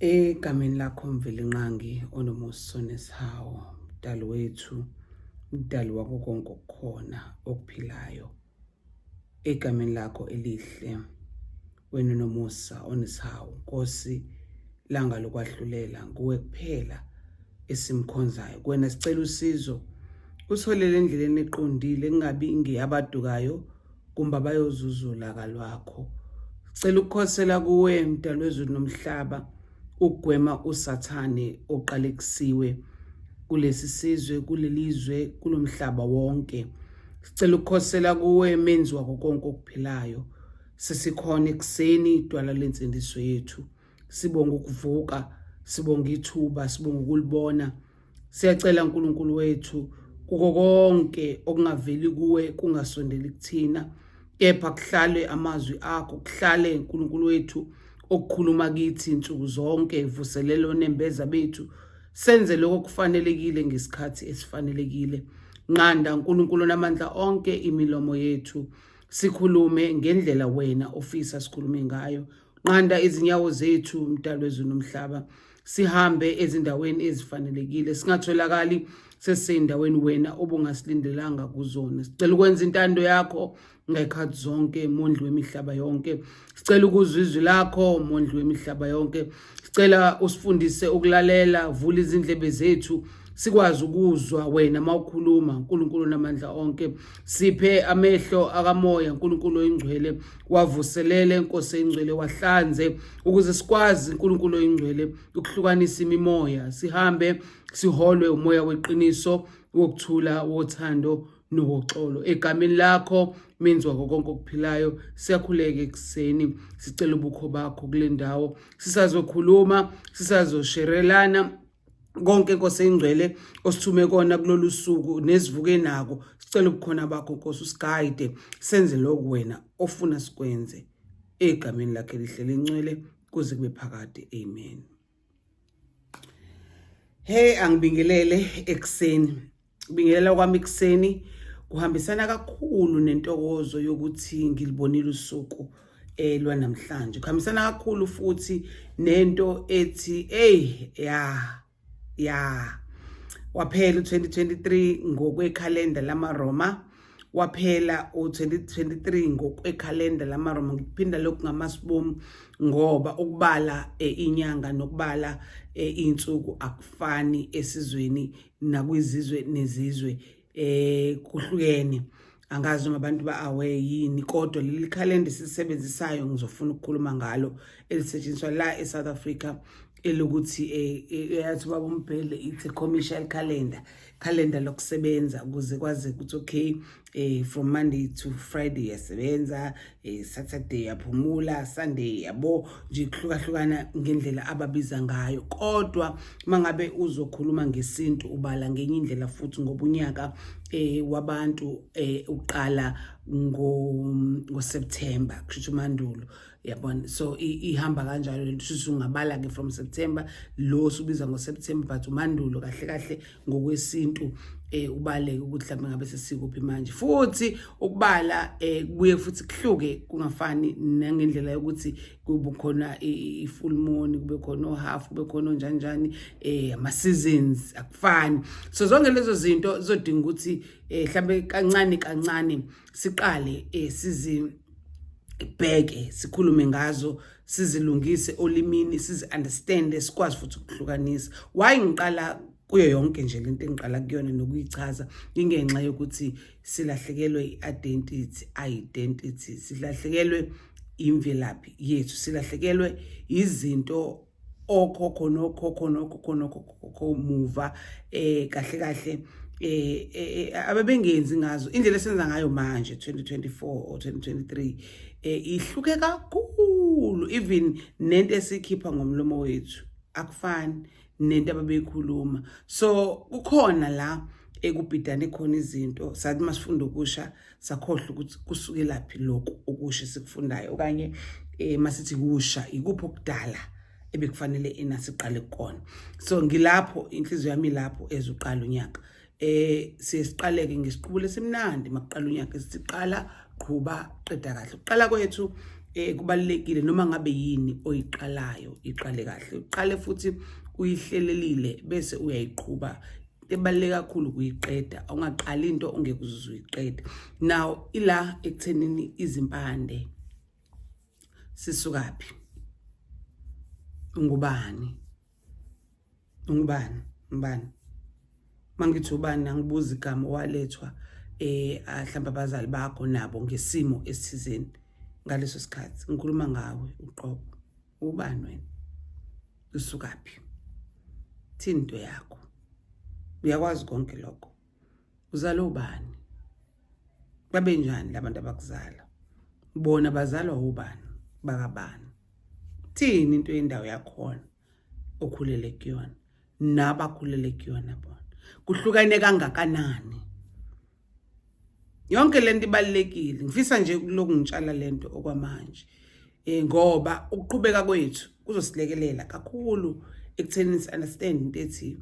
Egameni lakho Mvelinqangi onomusa onesihawu, Mdali wethu, Mdali wako konke okukhona okuphilayo. Egameni lakho elihle, wena onomusa onesihawu, Nkosi, langa lokwahlulela nguwe kuphela esimkhonzayo. Kuwena sicela usizo, usiholele endleleni eqondile, kungabi ngeyabadukayo kumbe abayozuza ulaka lwakho. Sicela ukukhosela kuwe Mdali wezulu nomhlaba, ukugwema uSathane oqalekisiwe kulesi sizwe, kulelizwe, kulomhlaba wonke. Sicela ukukhosela kuwe menzi wako konke okuphilayo. Sesikhona ekuseni idwala lensindiso yethu. Sibonga ukuvuka, sibonga ithuba, sibonga ukulibona. Siyacela uNkulunkulu wethu kuko konke okungaveli kuwe kungasondeli kuthina kepha kuhlale amazwi akho kuhlale uNkulunkulu wethu okukhuluma kithi insuku zonke vuselela onembeza bethu senze lokho kufanelekile ngesikhathi esifanelekile nqanda uNkulunkulu onamandla onke imilomo yethu sikhulume ngendlela wena ofisa sikhulume ngayo nqanda izinyawo zethu mdalo wezulu nomhlaba sihambe ezindaweni ezifanelekile singatholakali seseyindaweni wena obungasilindelanga kuzona sicela ukwenza intando yakho ngekhathi zonke mondli wemihlaba yonke sicela ukuzwa izwi lakho mondli wemihlaba yonke sicela usifundise ukulalela vula izindlebe zethu sikwazi ukuzwa wena mawukhuluma uNkulunkulu namandla onke siphe amehlo akamoya uNkulunkulu oyingcwele wavuselele Nkosi engcwele wahlanze ukuze sikwazi uNkulunkulu oyingcwele ukuhlukanisa imimoya sihambe siholwe umoya weqiniso wokuthula wothando nowoxolo egameni lakho menzi wako konke okuphilayo siyakhuleka ekuseni sicela ubukho bakho kule ndawo sisazokhuluma sisazosherelana konke Nkosi engcwele osithume kona kulolu suku nesivuke nako sicela ubukhona bakho Nkosi usigayide senze lokhu wena ofuna sikwenze egameni lakhe lihle lincwele kuze kube phakade amen. Hey angibingelele ekuseni Kubingelela kwami ekuseni kuhambisana kakhulu nentokozo yokuthi ngilibonile usuku eh lwanamhlanje. Kuhambisana kakhulu futhi nento ethi hey ya ya waphela u2023 ngokwekhalenda lamaRoma waphela u2023 ngokwekhalenda lamaRoma ngikuphinda lokhu ngamasibomu ngoba ukubala eh, inyanga nokubala eh, insuku akufani esizweni nakwizizwe nezizwe eh kuhlukene angazi noma abantu ba-aware yini kodwa leli khalenda esisebenzisayo ngizofuna ukukhuluma ngalo elisetshenziswa la e-South Africa elokuthi eh, eh, yathi ubaba umbhele it's a commercial calendar calendar lokusebenza ukuze kwazi ukuthi okay eh from Monday to Friday yasebenza eh Saturday yaphumula Sunday yabo nje kuhlukahlukana ngendlela ababiza ngayo kodwa mangabe uzokhuluma ngesintu ubala ngenye indlela futhi ngoba unyaka eh wabantu eh uqala ngo ngoSeptember kusho uMandulo yabona so ihamba kanjalo lento shuthi ungabala ke from September lo subiza ngoSeptember but uMandulo kahle kahle ngokwesintu eh ubaleke ukuthi mhlawumbe ngabe sesikuphi manje futhi ukubala eh kubuye futhi kuhluke kungafani nangendlela yokuthi kube khona i-full moon kube khona o-half kube khona onjani njani eh ama seasons akufani so zonke lezo zinto zizodinga ukuthi eh mhlambe kancane kancane siqale eh sizi bheke sikhulume ngazo sizilungise olimini sizi understand sikwazi futhi ukuhlukanisa why ngiqala kuyo yonke nje lento engiqala kuyona nokuyichaza ingenxa yokuthi silahlekelwe i-identity identity silahlekelwe imvelaphi yethu silahlekelwe izinto okhokho nokhokho nokhokho nokhokho muva eh kahle kahle eh, eh, eh abebengenzi ngazo indlela esenza ngayo manje 2024 or 2023 eh ihluke kakhulu even nento esikhipha ngomlomo wethu akufani nento ababeyikhuluma so kukhona la ekubhidane khona izinto sathi masifunda okusha sakhohlwa ukuthi kusukelaphi lokhu okusha esikufundayo okanye eh masithi kusha ikuphi okudala ebekufanele ena siqale kukona so ngilapho inhliziyo yami lapho ezuqala unyaka eh siqaleke ngesiqubulo esimnandi makuqala unyaka siqala qhuba qeda kahle uqala kwethu Kubalulekile noma ngabe yini oyiqalayo iqale kahle, uqale futhi uyihlelelile bese uyayiqhuba. Ebaluleke kakhulu ukuyiqeda, awungaqali into ongeke uzuze uyiqede. Now ila ekuthenini izimpande sisukaphi, ungubani, ungubani, ngubani? Mangithi ubani, angibuza igama owalethwa mhlawumbe abazali bakho nabo ngesimo esithizeni ngaleso sikhathi. Ngikhuluma ngawe uqobo, ubani wena, usukaphi, thini into yakho, uyakwazi konke lokho, uzalwe ubani, babenjani labantu abakuzala, bona bazalwa ubani, bakabani, thini into yendawo yakhona okhulele kuyona nabakhulele kuyona bona, kuhlukane kangakanani. Yonke lento ibalulekile. Ngifisa nje lokhu ngitshala lento okwamanje ngoba ukuqhubeka kwethu kuzosilekelela kakhulu ekutheni si-understand into ethi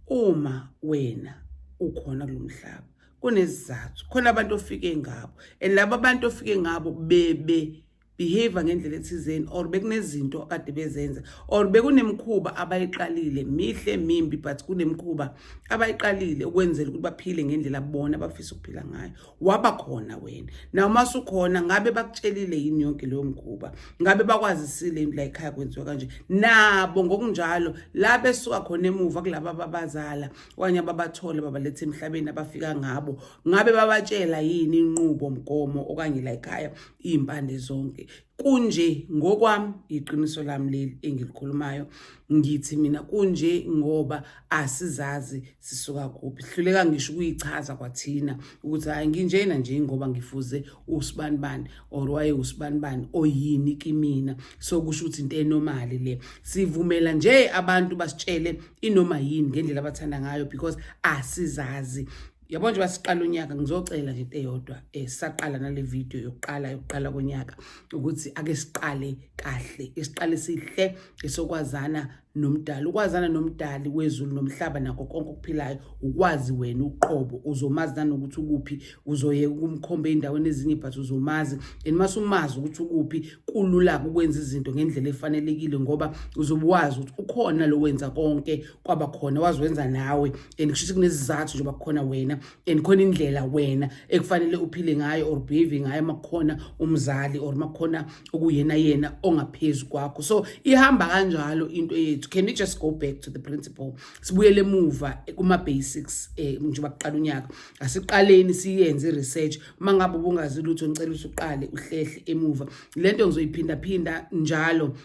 uma wena ukhona kulomhlaba kunesizathu, khona abantu ofike ngabo, and laba abantu ofike ngabo bebe behave ngendlela ethizeni or bekunezinto akade bezenza or bekunemikhuba abayiqalile, mihle mimbi, but kunemikhuba abayiqalile ukwenzela ukuthi baphile ngendlela bona abafisa ukuphila ngayo. Waba khona wena, na uma usukhona, ngabe bakutshelile yini yonke leyo mkhuba? Ngabe bakwazisile yini la ekhaya kwenziwa kanje? Nabo ngokunjalo la besuka khona emuva kulaba ababazala okanye ababathola babaletha emhlabeni abafika ngabo, ngabe babatshela yini inqubo mgomo okanye la ekhaya iy'mpande zonke kunje? Ngokwami, iqiniso lami leli engilikhulumayo, ngithi mina kunje ngoba asizazi sisuka kuphi. Sihluleka ngisho ukuyichaza kwathina ukuthi hayi, nginjena nje ngoba ngifuze usibanibani or waye usibanibani oyini kimina. So kusho ukuthi into e-normal le, sivumela nje abantu basitshele inoma yini ngendlela abathanda ngayo because asizazi. Yabo nje basiqala unyaka, ngizocela nje into eyodwa saqala nale video yokuqala konyaka ukuthi ake siqale kahle, isiqale sihle esokwazana nomdali. Ukwazana nomdali wezulu nomhlaba nakho konke okuphilayo, ukwazi wena uqobo, uzomazi nanokuthi ukuphi, uzoyeka ukumkhomba ey'ndaweni ezinye, but uzomazi. And mase umazi ukuthi ukuphi, kulula ukwenza izinto ngendlela efanelekile ngoba uzobe wazi ukuthi ukhona lo wenza konke kwaba khona, wazi wenza nawe, and kusho ukuthi kunezizathu njengoba kukhona wena and khona indlela wena ekufanele uphile ngayo or behave ngayo uma kukhona umzali or uma kukhona okuyena yena ongaphezu kwakho. So ihamba kanjalo into yethu. Can we just go back to the principle, sibuyele emuva kuma-basics? Njengoba kuqala unyaka, asiqaleni siyenze i-research. Uma ngabe ubungazi lutho, ngicela ukuthi uqale uhlehle emuva. Lento ngizoyiphindaphinda njalo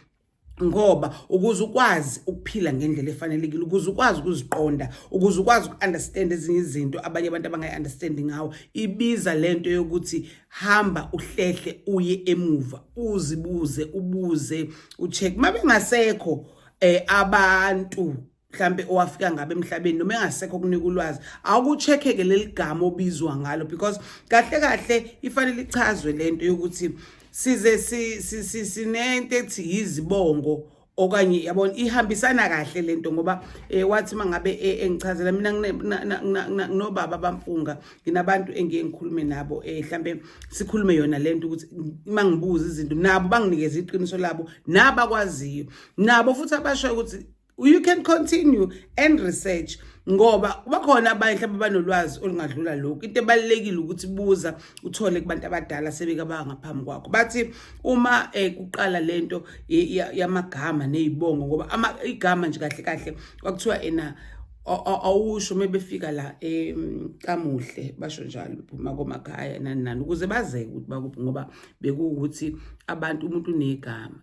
ngoba ukuze ukwazi ukuphila ngendlela efanelekile, ukuze ukwazi ukuziqonda, ukuze ukwazi uku-understand ezinye izinto abanye abantu abangayi-understandi ngawo, ibiza lento yokuthi hamba uhlehle uye emuva, uzibuze, ubuze, ucheck. Uma bengasekho abantu mhlambe owafika ngabe emhlabeni noma engasekho kunika ulwazi, awukucheckeke leli gama obizwa ngalo, because kahle kahle ifanele ichazwe lento yokuthi size sinento ethi izibongo okanye, yabona, ihambisana kahle lento ngoba wathi mangabe engichazela mina, nginobaba bampunga, nginabantu engiye ngikhulume nabo, mhlambe sikhulume yona lento ukuthi mangibuza izinto nabo banginikeza iqiniso labo nabakwaziyo nabo futhi abasho ukuthi you can continue and research ngoba bakhona abanye mhlawumbe banolwazi olungadlula lokhu. Into ebalulekile ukuthi buza, uthole kubantu abadala sebeke bangaphambi kwakho. Bathi uma kuqala lento yamagama nezibongo, ngoba ama igama nje kahle kahle kwakuthiwa ena awusho mebefika la kamuhle, basho njalo bephuma komakhaya nani nani ukuze bazeke ukuthi bakuphi, ngoba bekuwukuthi abantu umuntu unegama,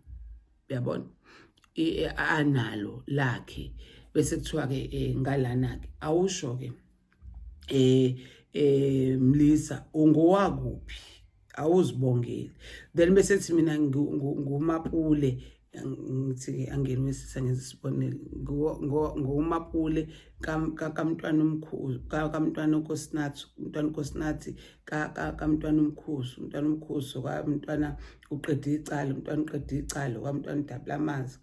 uyabona, analo lakhe, bese kuthiwa ke ngalana ke awusho ke mlisa ungowakuphi, awuzibongeli, then bese thi mina nguMapule, ngithi angeni wesisa, ngenza isibonelo, nguMapule kamntwana omkhulu kamntwana uNkosinathi, umntwana uNkosinathi kamntwana umkhusu, umntwana umkhusu kamntwana uqeda icala, umntwana uqeda icala kwamntwana udabula amanzi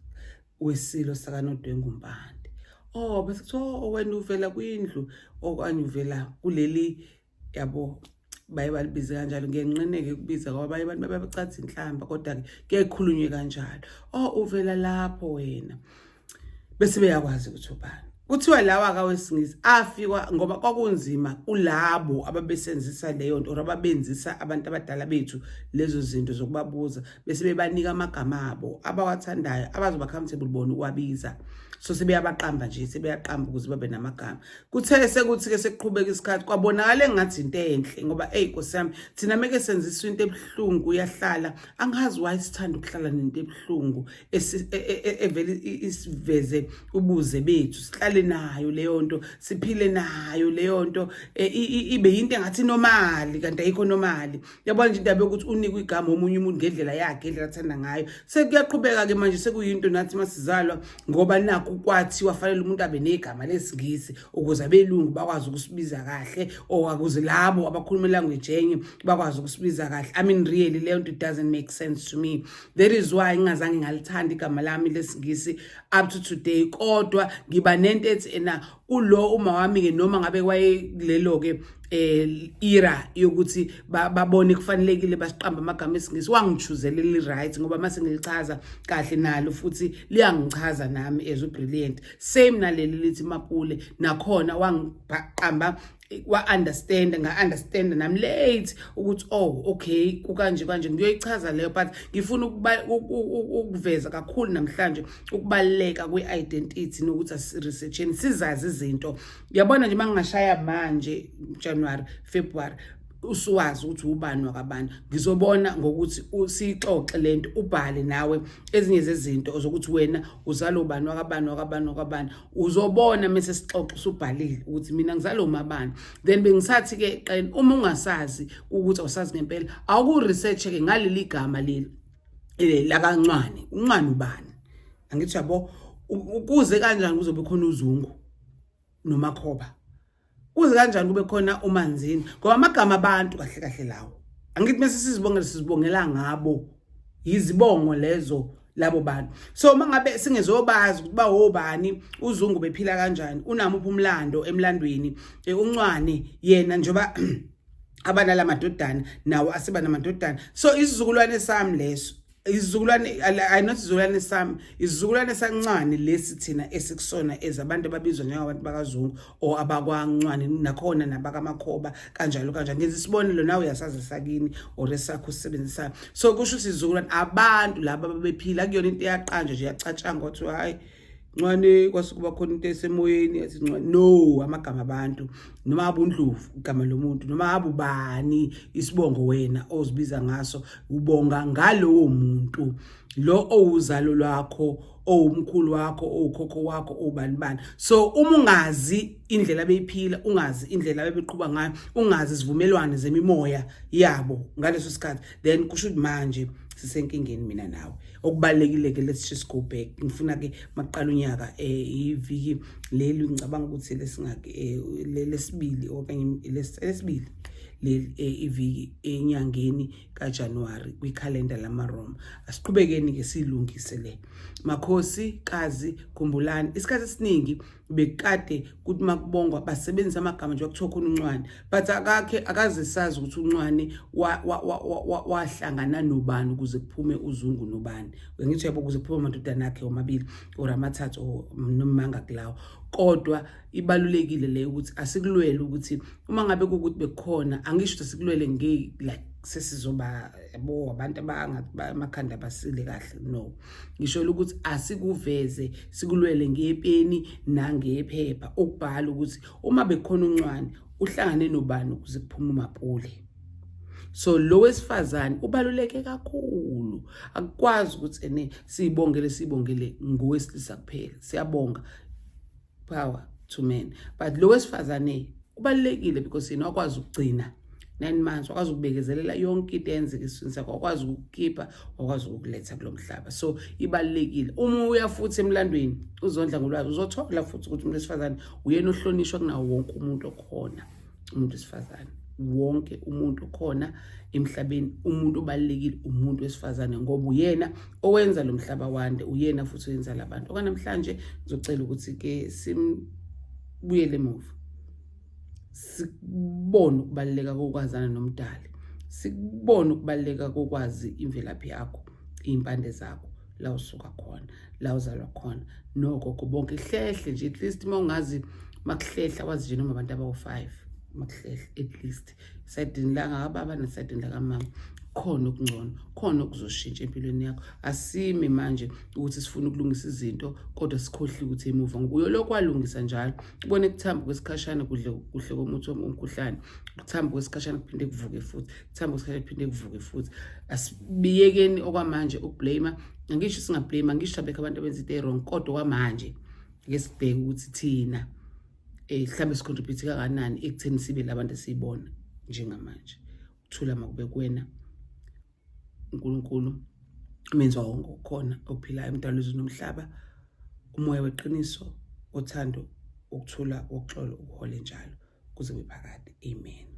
wesilo sakaNodwengu Mpande. Oh, bese kuthiwa, oh, wena uvela kwindlu okanye uvela kuleli, yabo. Baye balibize kanjalo, ngiyanqineke ukubiza ngoba abanye abantu babecatha inhlamba, kodwa-ke kuyayikhulunywe kanjalo. Oh, uvela lapho wena, bese beyakwazi ukuthi ubani. Kuthiwa lawa kawesingisi afikwa ngoba kwakunzima kulabo ababesenzisa leyo nto or ababenzisa abantu abadala bethu lezo zinto zokubabuza, bese bebanika amagama abo abawathandayo abazoba comfortable bona ukuwabiza. So sebeyabaqamba nje, sebeyaqamba ukuze babe namagama. Kuthe sekuthi-ke sekuqhubeka isikhathi, kwabonakala engathi into enhle ngoba eyi nkosi yami, thina meke senziswa into ebuhlungu uyahlala. Angazi why sithanda ukuhlala nento ebuhlungu evele isiveze ubuze bethu, sihlale nayo leyo nto, siphile nayo leyo nto, ibe yinto engathi normali kanti ayikho normali. Yabona nje indaba yokuthi unikwe igama omunye umuntu ngendlela yakhe, ngendlela athanda ngayo. Sekuyaqhubeka-ke manje, sekuyinto nathi masizalwa, ngoba nakhu kwathiwa fanele umuntu abe negama lesiNgisi ukuze abelungu bakwazi ukusibiza kahle, or ukuze labo abakhuluma language enye bakwazi ukusibiza kahle. I mean, really, leyo nto, it doesn't make sense to me. That is why ngingazange ngalithanda igama lami lesiNgisi up to today, kodwa ngiba nento ethi ena kulo uma wami-ke, noma ngabe kwayekulelo-ke era yokuthi babone kufanelekile basiqamba amagama esiNgisi, wangichuzela li-right, ngoba mase ngilichaza kahle nalo futhi liyangichaza nami as u-Brilliant. Same naleli lithi Mapule, nakhona wangiqamba wa-understand, nga-understand nami late ukuthi oh okay, kukanje kanje. Ngiyoyichaza leyo, but ngifuna ukuveza kakhulu namhlanje ukubaluleka kwe-identity nokuthi asi-researcheni, sizazi izinto. Uyabona nje, uma ngingashaya manje January, February, usuwazi ukuthi ubani wakabani. Ngizobona ngokuthi siyixoxe lento, ubhale nawe ezinye zezinto zokuthi wena uzalwa ubani wakabani wakabani wakabani. Uzobona mase sixoxe usubhalile ukuthi mina ngizalwa umabani. Then bengisathi ke qeni, uma ungasazi ukuthi awusazi ngempela, awuku-research ke ngaleli gama leli lakaNcwane. UNcwane ubani? Angithi yabo, ukuze kanjani kuzobe khona uZungu noMakhoba, kuze kanjani kube khona uManzini? Ngoba amagama abantu kahle kahle lawo, angithi mase sizibongela, sizibongela ngabo, yizibongo lezo labo bantu. So uma ngabe singezobazi ukuthi bawobani, uZungu bephila kanjani, unamuphi umlando emlandweni, uNcwane yena njengoba abanala madodana nawo asiba namadodana, so isizukulwane sami leso, isizukulwane, ayinot isizukulwane sami, isizukulwane sancane lesi thina esikusona ezabantu ababizwa njengabantu bakaZungu or abakwaNcwane, nakhona nabakaMakhoba, kanjalo kanjalo. Ngenza isibonelo, nawe uyasazi sakini or esakho usisebenzisayo. So kusho ukuthi isizukulwane, abantu laba ababephila kuyona into eyaqanjwa nje, yacatshangwa kwathiwa hayi Ncwane, kwase kuba khona into esemoyeni yathi Ncwane. No, amagama abantu, noma abe uNdlovu igama lomuntu, noma abe ubani isibongo wena ozibiza ngaso, ubonga ngalowo muntu lo owuzalo lwakho, owumkhulu wakho, owukhokho wakho, obani bani. So uma ungazi indlela abeyiphila, ungazi indlela abebeqhuba ngayo, ungazi izivumelwano zemimoya yabo ngaleso sikhathi, then kusho ukuthi manje sisenkingeni mina nawe. Okubalulekile ke, let's just go back. Ngifuna ke maqala unyaka, iviki leli, ngicabanga ukuthi lesingaki, lesibili okanye lesibili leli, iviki enyangeni kaJanuary kwikhalenda lamaRoma. Asiqhubekeni ke silungise le. Makhosi kazi, khumbulani, isikhathi esiningi bekade kuthi makubongwa basebenzisa amagama nje, kuthiwa khona uNcwane, but akakhe akaze sazi ukuthi uNcwane wahlangana nobani ukuze kuphume uZungu nobani. Ngithi yabo, ukuze kuphume amadodana akhe omabili or amathathu or noma mangakulawo. Kodwa ibalulekile le ukuthi asikulwele ukuthi uma ngabe kukuthi bekukhona, angisho ukuthi asikulwele nge like sesizoba yabo abantu abamakhanda abasile kahle, no. Ngisho ukuthi asikuveze, sikulwele ngepeni nangephepha ukubhala ukuthi uma bekukhona uNcwane, uhlangane nobani ukuze kuphume uMapule. So lo wesifazane ubaluleke kakhulu. Akukwazi ukuthi ene siyibongele, sibongele ngowesilisa kuphela. Siyabonga, power to men, but lo wesifazane ubalulekile because yena wakwazi ukugcina 9 months, wakwazi ukubekezelela yonke into eyenzeka esiswini sakho, wakwazi ukukukhipha, wakwazi ukukuletha kulo mhlaba. So ibalulekile. Uma uya futhi emlandweni, uzondla ngolwazi, uzothola futhi ukuthi umuntu wesifazane uyena ohlonishwa kunawo wonke umuntu okhona. Umuntu wesifazane, wonke umuntu okhona emhlabeni, umuntu obalulekile umuntu wesifazane, ngoba uyena owenza lo mhlaba wande, uyena futhi owenza labantu. Okwanamhlanje ngizocela ukuthi ke simbuyele emuva. Sikubone ukubaluleka kokwazana nomdali, sikubone ukubaluleka kokwazi imvelaphi yakho, iy'mpande zakho, la usuka khona, la uzalwa khona, nogogo bonke. Hlehle nje at least uma ungazi makuhlehla wazi nje noma abantu abawu-5 makuhlehla, at least esayidini la ngakababa nesayidini lakamama, khona okungcono, khona okuzoshintsha empilweni yakho. Asimi manje ukuthi sifuna ukulungisa izinto kodwa sikhohliwe ukuthi emuva, ngoba uyolokhu walungisa njalo, ubone kuthamba kwesikhashana, kudle kuhle komuthi womkhuhlane, kuthamba kwesikhashana kuphinde kuvuke futhi, kuthamba kwesikhashana kuphinde kuvuke futhi. Asibiyekeni okwamanje ukublame. Angisho singablame, angisho abekho abantu abenza into e-wrong, kodwa kwamanje ake sibheke ukuthi thina mhlawumbe sicontribute kangakanani ekutheni sibe labantu esiyibona njengamanje. Ukuthula makube kuwena, uNkulunkulu umenzi wawo wonke okukhona okuphilayo, umdali wezulu nomhlaba, umoya weqiniso, wothando, wokuthula, woxolo, ukuhole njalo kuze kube phakade. Amen.